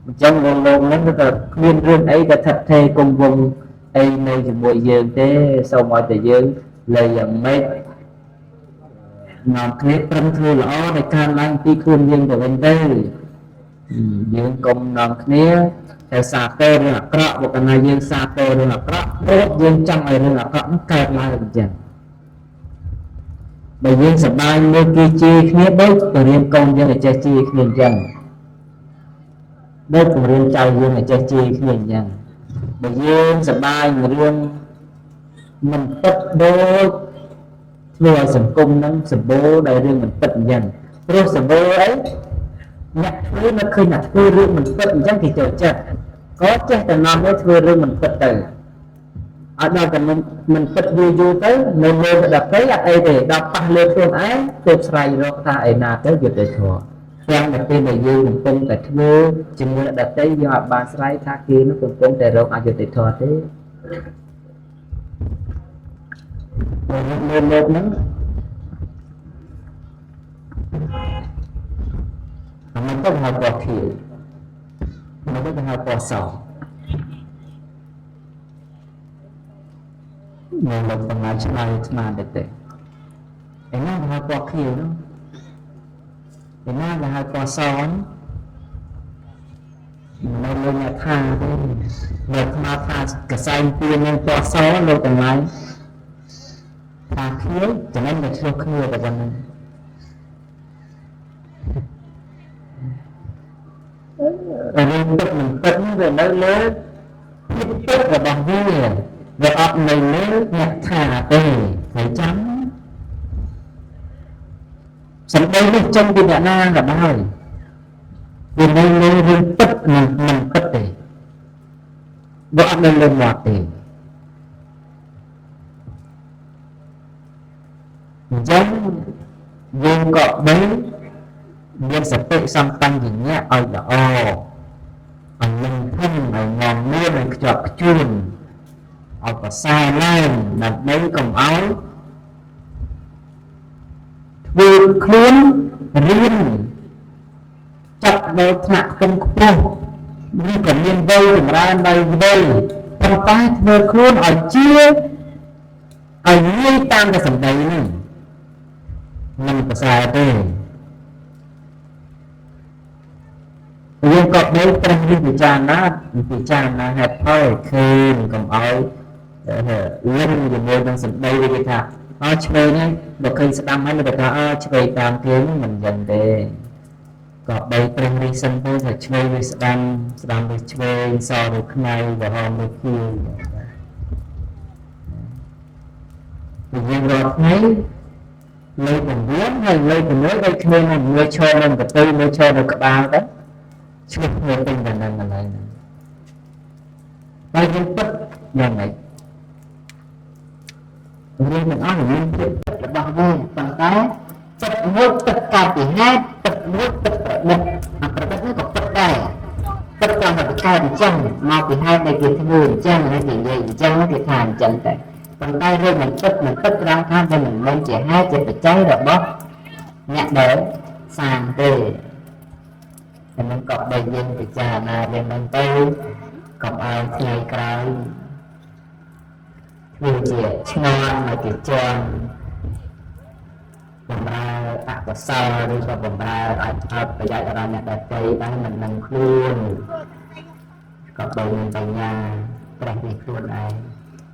អញ្ចឹងលោកហ្នឹងក៏គ្មានរឿងអីដែលថិតថេរគង់វង្សអីនៅជាមួយយើងទេសូមឲ្យតែយើងលែងយ៉ាងម៉េចនាំគ្នាប្រឹងធ្វើល្អในការឡើងពីខ្លួនយើងទៅវិញទៅយើងកុំនាំគ្នាតែសាទររឿងអាក្រក់បើកាលណាយើងសាទររឿងអាក្រក់ព្រោះយើងចង់ឲ្យរឿងអាក្រក់នោះកើតឡើងអញ្ចឹងបើយើងសប្បាយមើលគេជេរគ្នាដូចបរៀនកូនយើងឲ្យចេះជេរគ្នាអញ្ចឹងដូចបង្រៀនចៅយើងឲ្យចេះជេរគ្នាអញ្ចឹងបើយើងសប្បាយរឿងមិនពិតដូចធ្វើឲ្យសង្គមនឹងសម្បូរដោយរឿងមិនពិតអញ្ចឹងព្រោះសម្បូរអីអ្នកធ្វើនៅឃើញថាធ្វើរឿងមិនពិតអញ្ចឹងគេចូលចិត្តក៏ចេះតែនាំឲ្យធ្វើរឿងមិនពិតទៅអត់ដល់តែមិនពិតយូរយូរទៅនៅលើដល់ទៅអត់អីទេដល់ប៉ះលើខ្លួនឯងទើបស្រែករកថាឯណាទៅយុត្តិធម៌ទាំងតែពេលដែលយើងកំពុងតែធ្វើជាមួយអ្នកដទៃយើងអត់បានស្រែកថាគេនោះកំពុងតែរកអយុត្តិធម៌ទេមើលលោកហ្នឹងមិនទៅហៅពណ៌ខៀវមិនទៅហៅពណ៌សនៅលោកទាំងឡាយឆ្លើយស្មានទេឯណាគេហៅពណ៌ខៀវនោះឯណាគេហៅពណ៌សនៅលោកអ្នកថាទេលោកខ្មៅថាកសែងពៀននឹងពណ៌សលោកទាំងឡាយថាខៀវចំណេញតែឆ្លោះគ្នាតែប៉ុណ្្នឹងរឿងពិតមិនពិតនេះវានៅលើភាពពិតរបស់វាវាអត់នៅលើអ្នកថាទេហើយចាំសម្ដីនេះចេញពីអ្នកណាក៏ដោយវានៅលើរឿងពិតនិងមិនពិតទេវាអត់នៅលើមាត់ទេអញ្ចឹងយើងក៏បីមានសតិសម្បញ្ញៈឲ្យល្អឲ្យលំធំឲ្យងំមានឲ្យខ្ជាប់ខ្ជួនឲ្យប្រសើរឡើងដើម្បីកុំឲ្យធ្វើខ្លួនរៀនចាប់ដល់ថ្នាក់ខ្ពង់ខ្ពស់ឬក៏មានវ័យចម្រើនដោយវ័យប៉ុន្តែធ្វើខ្លួនឲ្យជាឲ្យងាយតាមតែសម្ដីហ្នឹងមិនប្រសើរទេយើងក៏បីត្រេះរិះពិចារណាហេតុផលឲ្យឃើញកុំឲ្យលឹងជាមួយនឹងសម្ដីវាគេថាអើឆ្វេងហើយបើឃើញស្ដាំហើយនៅតែថាអើឆ្វេងតាមគេហ្នឹងមិនយ៉ាងទេក៏បីត្រេះរិះសិនទៅថាឆ្វេងឬស្ដាំស្ដាំឬឆ្វេងសឬខ្មៅក្រហមឬខៀវយើងរាល់ថ្ងៃលេខ9ហើយលេខ6ដូចគ្នានឹងមួយឈរនៅកន្ទុយមួយឈរនៅក្បាលទៅឆ្លុះគ្នាពេញតែនឹងកន្លែងហ្នឹងតែយើងពិតយ៉ាងម៉េចរឿងទាំងអស់មានភាពពិតរបស់វាប៉ុន្តែចិត្តមួយពិតកើតពីហេតុពិតមួយពិតប្រឌិតអាប្រឌិតនេះក៏ពិតដែរពិតតាមតែកើតអញ្ចឹងមកពីហេតុដែលគេធ្វើអញ្ចឹងហើយគេនិយាយអញ្ចឹងគេថាអញ្ចឹងតែប៉ុន្តែរឿងមិនពិតមិនពិតត្រង់ថាវាមិនមែនជាហេតុជាបច្ច័យរបស់អ្នកដែលសាងទេតែនឹងក៏បីយើងពិចារណារឿងហ្នឹងទៅកុំឲ្យថ្ងៃក្រោយធ្វើជាឆ្ងល់ឲ្យគេជន់បំរើអកុសលឬក៏បំរើឲ្យអត់ប្រយោជន៍ដល់អ្នកដទៃដែរមិនដឹងខ្លួនក៏បីមានបញ្ញាត្រេះរិះខ្លួនឯង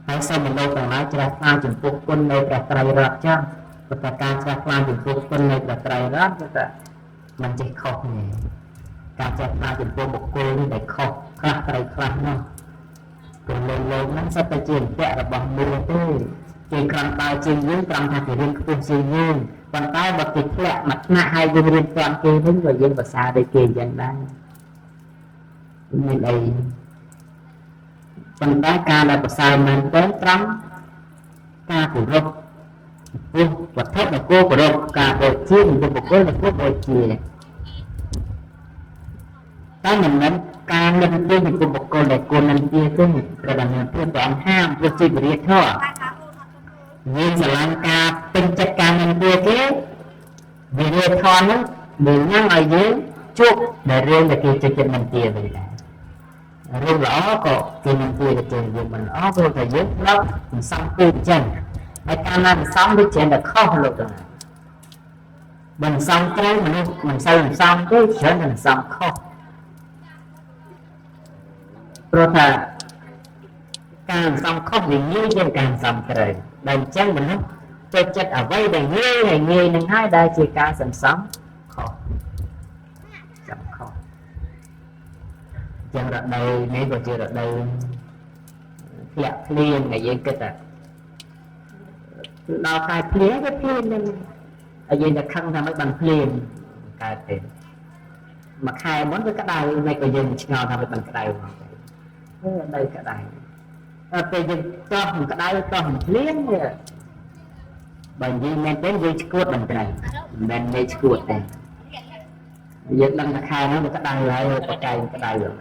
ហើយសូមលោកទាំងឡាយជ្រះថ្លាចំពោះគុណនៃព្រះត្រៃរតន៍ចាស់ព្រោះតែការជ្រះថ្លាចំពោះគុណនៃព្រះត្រៃរតន៍គឺថាមិនចេះខុសទេការជ្រះថ្លាចំពោះបុគ្គលនេះដែលខុសខ្លះត្រូវខ្លះនោះព្រោះលោកហ្នឹងសុទ្ធតែជាអន្ទាក់របស់មួយទេគេក្រំដើរជាងយើងត្រង់ថាគេរៀនខ្ពស់ជាងយើងប៉ុន្តែបើគេធ្លាក់មួយថ្នាក់ហើយយើងរៀនទាន់គេវិញក៏យើងប្រសើរដូចគេអញ្ចឹងដែរមានអីប៉ុន្តែការដែលប្រសើរមែនទែនត្រង់ការគោរពព្រោះវត្ថុដែលគួរគោរពការបូជាចំពោះបុគ្គលដែលគួរបូជាតែមិនមែនការនិន្ទាចំពោះបុគ្គលដែលគួរនិន្ទាទេព្រះអង្គព្រះអង្គហាមព្រោះជាវិរិយធម៌យើងស្រឡាញ់ការពេញចិត្តការនិន្ទាគេវិរិយធម៌ហ្នឹងវាញ៉ាំងឲ្យយើង ជួបដែលរឿងដែលគេចូលចិត្តមិនទាវិញដែររឿងល្អក៏គេមិនទាទៅយើងមិនល្អព្រោះតែយើងធ្លាប់សន្សំពូជអញ្ចឹងហើយកាលណាសន្សំវាច្រើនតែខុសលោកទៅបើសន្សំត្រូវមនុស្សមិនសូវសន្សំទេច្រើនតែសន្សំខុសព្រោះថាការសន្សំខុសវាងាយជាងការសន្សំត្រូវដែលអញ្ចឹងមនុស្សចូលចិត្តអ្វីដែលងាយហើយងាយនឹងហើយដែលជាការសន្សំខុសសំខុសចឹងរដូវនេះក៏ជារដូវធ្លាក់ភ្លៀងដែលយើងគិតថាដល់ខែភ្លៀងក៏ភ្លៀងនឹងហើយយើងតែខឹងថាមិនបានភ្លៀងកើតទេមួយខែមុនវាក្តៅមិនក៏យើងឆ្ងល់ថាមិនបានក្តៅមកទេរដូវក្តៅដល់ពេលយើងតោះមិនក្តៅតោះមិនភ្លៀងបើនិយាយមែនទេយើងឈួតមិនត្រូវមិនមែនមេឈួតទេយើងដឹងថាខែហ្នឹងវាក្តៅហើយបកែក្តៅហ្នឹង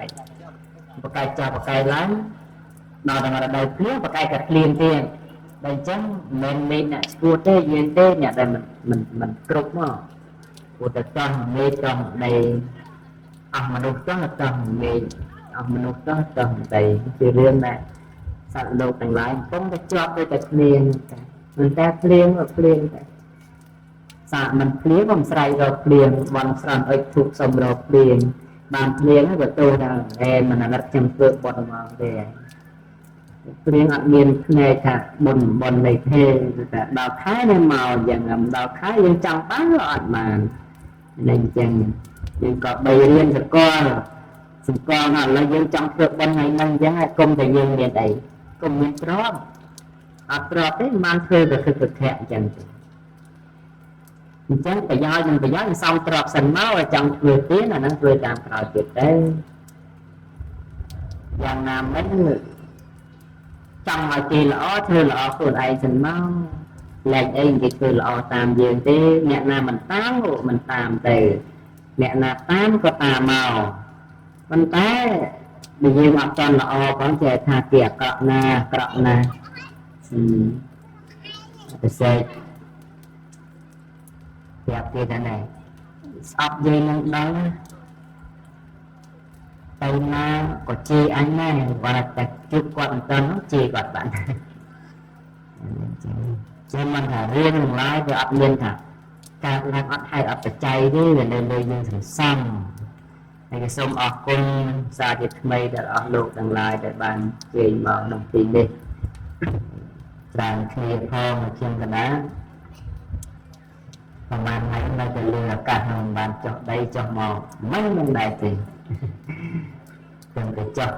បកែចាស់បកែឡើងដល់ដល់រដូវភ្លៀងបកែក៏ភ្លៀងទៀតដល់អញ្ចឹងមិនមែនមេអ្នកឈួតទេយើងទេអ្នកដែលមិនគ្រប់មកព្រោះតែតោះមេតោះដីអស់មនុស្សតោះតោះមេអស់មនុស្សតោះតោះដីជារឿងដែលសត្វលោកទាំងឡាយកំពុងតែជាប់ដូចតែគ្នាតែមិនតែភ្លៀងក៏ភ្លៀងតែសាកមិនភ្លៀងក៏មិនស្រ័យរកភ្លៀងបន់ស្រន់អុជធូបសុំរកភ្លៀងបានភ្លៀងហើយក៏ទោសថាអេមិនអាណិតខ្ញុំធ្វើបន់មកទេភ្លៀងអត់មានភ្នែកថាបុណ្យបុណ្យនៃទេតែដល់ខែនេះមកយ៉ាងដល់ខែយើងចង់បានក៏អត់បាននេះអញ្ចឹងយើងក៏បីរៀនសកលសម្គាល់ថាឥឡូវយើងចង់ធ្វើបុណ្យថ្ងៃហ្នឹងអញ្ចឹងហើយកុំតែយើងមានអីកុំមានទ្រព្យអត់ទ្រព្យទេមិនបានធ្វើប្រសិទ្ធភាពអញ្ចឹងទេអញ្ចឹងប្រយោជន៍និងប្រយោជន៍សំទ្រព្យសិនមកឲ្យចង់ធ្វើទៀតអាហ្នឹងធ្វើតាមក្រោយទៀតទៅយ៉ាងណាមិនចង់ឲ្យគេល្អធ្វើល្អខ្លួនឯងសិនមកលែងអីគេធ្វើល្អតាមយើងទេអ្នកណាមិនតាមក៏មិនតាមទៅអ្នកណាតាមក៏តាមមកប៉ុន្តែបើយើងអត់ចង់ល្អផងចេះថាគេអាក្រក់ណាអាក្រក់ណាពិសេសប្រាប់គេថាណែស្អប់យើងនឹងដល់ទៅណាក៏ជេរអញដែរគាត់តែជួបគាត់មិនទាន់ជេរគាត់បានចឹងមិនថារឿងនឹងឡើយវាអត់មានថាកើតឡើងអត់ហេតុអត់បច្ច័យទេវានៅលើយើងសន្សំហើយក៏សូមអរគុណសាជាថ្មីដល់អស់លោកទាំងឡាយដែលបានជេរមកក្នុងទីនេះច្រើនគ្នាផងខ្ញុំកណាប្រហែលថ្ងៃនៅតែលើអាកាសមិនបានចុះដីចុះមកមិនដែរទេចឹងទៅចុះ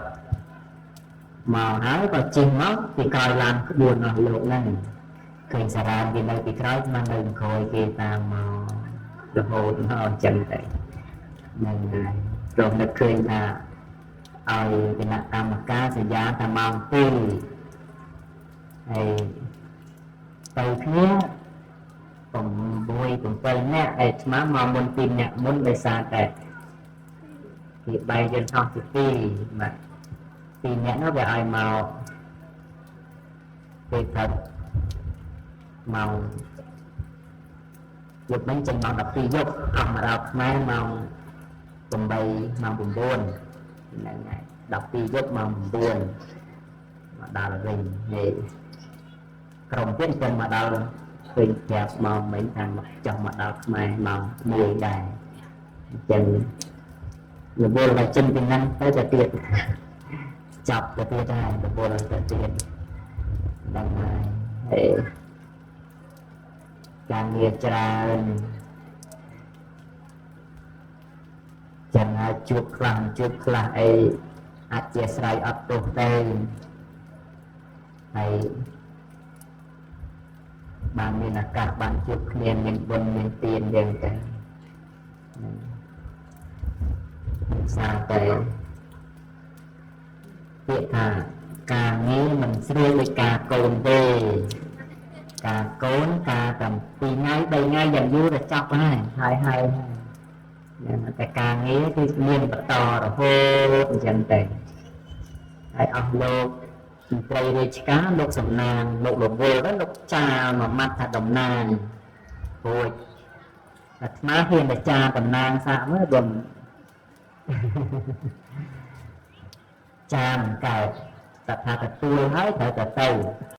មកហើយក៏ជិះមកពីក្រោយឡានក្បួនអស់លោកហ្នឹងឃើញសារ៉ានគេនៅពីក្រោយបាននៅក្រោយគេតាមមករហូតមកអញ្ចឹងទៅហ្នឹងហើយព្រោះនឹកឃើញថាឲ្យគណៈកម្មការសញ្ញាថាម៉ោង2ហើយទៅគ្នា6 7នាក់ដែលឆ្មាមកមុន2នាក់មុនដោយសារតែគេបែកយន្តហោះទី2បាទ2នាក់នោះវាឲ្យមកពេលព្រឹកម៉ោងយប់មិញចេញម៉ោង12យប់អស់មកដល់ខ្មែរម៉ោង8ម៉ោង9ហ្នឹងហើយ12យប់ម៉ោង9មកដល់វិញនេះក្រុមទៀតចេញមកដល់ឃើញប្រាប់មកមិញថាចង់មកដល់ខ្មែរម៉ោង1ដែរអញ្ចឹងរវល់តែចិនពីហ្នឹងទៅទៅទៀតចាប់ទៅទៀតហើយរវល់ទៅទៀតដល់ហើយហើយការងារច្រើនចឹងហើយជួបខ្លះជួបខ្លះអីអាចជាស្រ័យអត់ទោសទៅហើយបានមានឱកាសបានជួបគ្នាមានបុណ្យមានទានយ៉ាងទៅសារតែពាក្យថាការងារមិនស្រួលដូចការកូនទេការកូនការតែ2ថ្ងៃ3ថ្ងៃយ៉ាងយូរទៅចប់ហើយហើយហើយតែការងារគឺមានបន្តរហូតអញ្ចឹងទៅហើយអស់លោកមន្ត្រីរាជការលោកសំណាងលោករវល់ទៅលោកចាលមួយម៉ាត់ថាតំណាងរួចអាត្មាហ៊ានតែចាតំណាងសាកមើលបើ ចាមកើតតែថាទទួលហើយត្រូវតែទៅ។